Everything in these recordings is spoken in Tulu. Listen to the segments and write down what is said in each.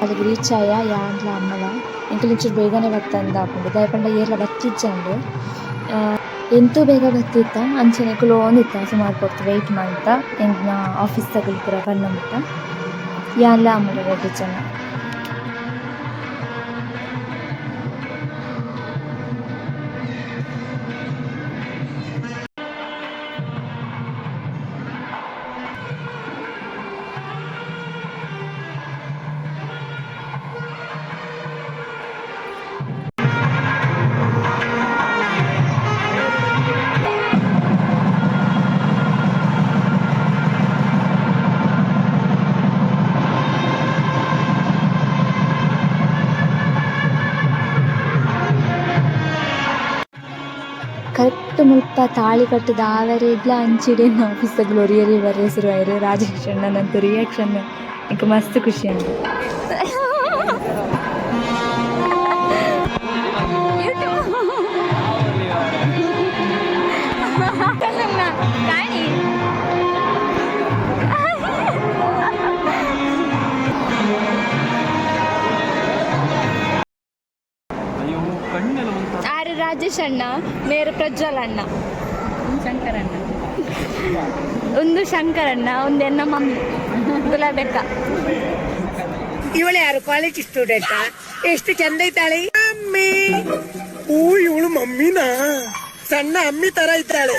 ಅಲ್ಗ್ ರೀಚ್ ಆಯ ಯಾನ್ಲ ಅಮ್ಮಲ ಎಂಕುಲು ಒಂಚೂರು ಬೇಗನೆ ಬತ್ತಂದ ಆಪುಂಡು ದಾಯೆ ಪಂಡ ಏರ್ಲ ಬತ್ತಿಜ್ಜಂಡ್. ಎಂತು ಬೇಗ ಬತ್ತಿತ್ತ ಅಂಚನೆ ಕುಲೋಂದಿತ್ತ ಸುಮಾರು ಪೊರ್ತು ವೈಟ್ ಮಲ್ತ ಎಂಕ್ನ ಆಫೀಸ್ ದಕುಲು ಪೂರ ಬನ್ನ ಮುಟ ಯಾನ್ಲ ಅಮ್ಮಲ ರಡ್ಡ್ ಜನ. ಕರೆಕ್ಟ್ ಮುಲ್ಪ ತಾಳಿ ಕಟ್ಟುದು ಆವರೆಗ್ಲ ಅಂಚಿಡೆ ಆಫೀಸ್ ದಕುಲು ಒರಿಯೊರಿ ಬರ್ರೆ ಸುರು ಆಯೆರ್ ರಾಜೇಶ್ ಅಣ್ಣನಂತ ರಿಯಾಕ್ಷನ್ ಎಂಕ್ ಮಸ್ತ್ ಖುಷಿ ಆಂಡ್. ಆರು ರಾಜೇಶ್ ಅಣ್ಣ, ಮೇರು ಪ್ರಜ್ವಲ್ ಅಣ್ಣ, ಶಂಕರಣ್ಣ, ಒಂದು ಶಂಕರಣ್ಣ, ಒಂದು ಎನ್ನ ಮಮ್ಮಿ ಗುಲಾಬೆಕ್ಕ. ಇವಳು ಯಾರು? College student? ಎಷ್ಟು ಚಂದ ಇದ್ದಾಳೆ ಅಮ್ಮಿ. ಓ, ಇವಳು ಮಮ್ಮಿನಾ? ಸಣ್ಣ ಅಮ್ಮಿ ತರ ಇದ್ದಾಳೆ,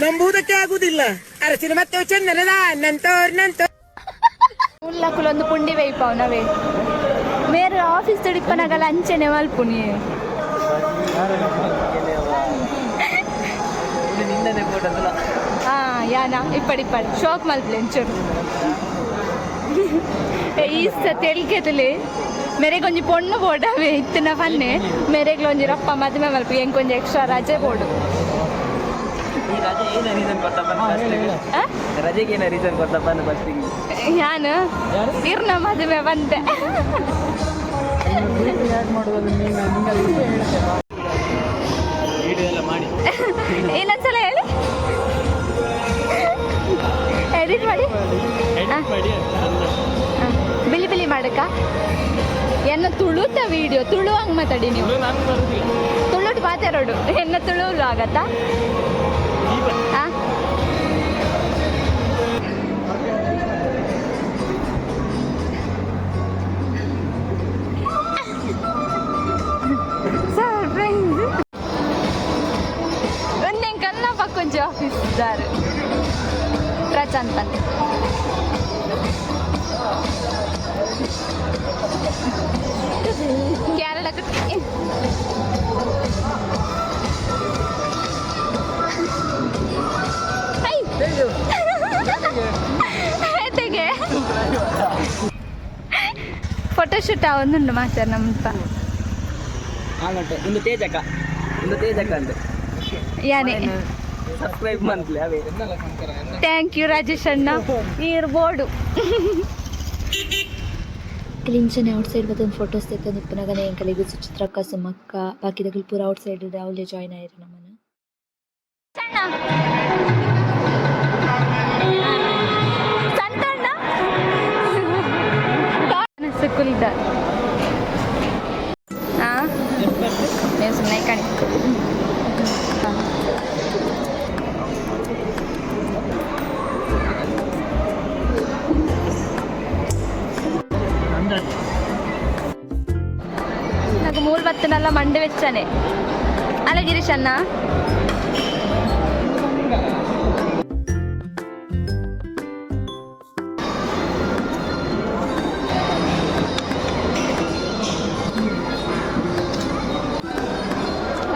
ನಂಬುವುದಕ್ಕೆ ಆಗುದಿಲ್ಲ. ಅರಸಿನ ಮತ್ತೆ ಚಂದನದ ನಂತೋರ್ ನಂತೋ. ಉಲ್ಲಕುಲೊಂದು ಪುಂಡಿ ವೈಪಾವ್ ನವೇ. ಮೇರು ಆಫೀಸ್ ತುಡಿಪ್ಪನಾಗಲ್ಲ ಅಂಚೆನೆ ಮಲ್ಪುನಿ. ಹಾ, ಯಾನ ಇಪ್ಪಡಿ ಇಪ್ಪಡಿ ಶೋಕ್ ಮಲ್ಪಲೆ ಒಂಚೂರು. ಈಸ್ತ ತೆಲ್ಕೆದಲೆ ಮೇರೆಗೆ ಒಂಜಿ ಪೊಣ್ಣು ಬೋಡಾವೆ ಇತ್ತಿನ ಪನ್ನೆ. ಮೇರೆಗ್ಲ ಒಂಜಿ ರಪ್ಪ ಮದುವೆ ಮಲ್ಪು, ಎಂಕ್ ಒಂಜಿ ಎಕ್ಸ್ಟ್ರಾ ರಜೆ ಬೋಡು. ಈ ರಜೆ ಏನ ರೀಸನ್ ಕೊಡ್ತಪ್ಪ? ಆ? ರಜೆಗೆ ಏನ ರೀಸನ್ ಕೊಡ್ತಪ್ಪ ಫಸ್ಟಿಗೆ? ಯಾನು ಇರ್ನ ಮದುವೆ ಬಂದೆ. ವಿಡಿಯೋ ಎಲ್ಲ ಮಾಡಿ. ಇನ್ನೊಂದ್ಸಲ ಹೇಳಿ, ಎಡಿಟ್ ಮಾಡಿ. ಮಾಡಿ. ಆ, ಬಿಳಿ ಬಿಳಿ ಮಾಡಕ ಎನ್ನ ತುಳುತ ವಿಡಿಯೋ ತುಳು ಹಂಗ್ ಮಾತಾಡಿ ನೀವು. ನಾನು ಬರುದಿಲ್ಲ. ತುಳುಟ್ ಮಾತಾಡೋಡು, ಎನ್ನ ತುಳು ಆಗತ್ತಾ? ಆ? ಸರ್ಪ್ರೈಸ್. ಒಂದೇ ಕನ್ನ ಪಕ್ಕೊಂಜಿ ಆಫೀಸ್ ದಾರು ಪ್ರಶಾಂತ್ ಅಂತ. ಕೇರಳ. ಹೈ ತೆಗೆ ಫೋಟೋಶೂಟ್ ಒಂದುಂಡು ಮಾಸ್ಟರ್ ನಮ್ಮ. ಆನಂಟೆ ಒಂದು ತೇಜಕ, ಒಂದು ತೇಜಕ ಅಂತ. ಯಾನೆ. ಸಬ್ಸ್ಕ್ರೈಬ್ ಮಂತ್ಲಿ ಅವೇ. Thank you Rajesh ಅಣ್ಣ, ಈರ್ ಬೋರ್ಡು. ಇಂಚನೆ ಔಟ್ ಸೈಡ್ ಬತ್ತೊಂದು ಫೋಟೋಸ್ ದೆತ್ತೊಂದು ಇಪ್ಪುನಗನೆ ಎಂಕಲೆಗ್ ಸುಚಿತ್ರಕ್ಕ, ಸುಮಕ್ಕ, ಬಾಕಿದಕುಲು ಪೂರ ಔಟ್ ಸೈಡ್ ಅವಲೇ ಜಾಯ್ನ್ ಆಯೆರ್ ನಮನ. ಅಣ್ಣ, ಸಂತಣ್ಣ ಸುಕುಲ್ದ. ಹಾ, ನೀವು ಸುಮ್ಮನೆ ಕಣಿ. నాకు ಮೂರು ಬತ್ತನಲ್ಲ ಮಂಡೆ ವೆಚ್ಚನೆ ಅಲ್ಲ ಗಿರೀಶ್ ಅಣ್ಣ.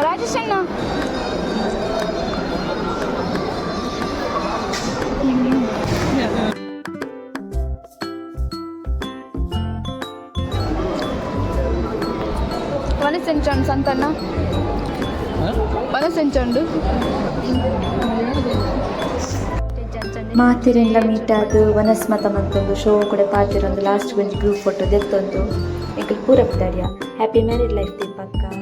ರಾಜೇಶ್ ಅಣ್ಣ. ವನಸೆಂಚಂಡು ಸಂತಣ್ಣ, ವನಸೆಂಚಂಡು. ಮಾತೆರೆನ್ಲ ಮೀಟ್ ಆದ್ ವನಸ್ ಮತ ಮಂತೊಂದು ಶೋ ಕೂಡ ಪಾತೆರೊಂದು ಲಾಸ್ಟ್ ಒಂಜಿ ಗ್ರೂಪ್ ಫೋಟೋ ದೆತ್ತೊಂದು ಎಂಕುಲು ಪೂರ ಪಿದಾಡಿಯ. Happy married life ದೀಪಕ್ಕ.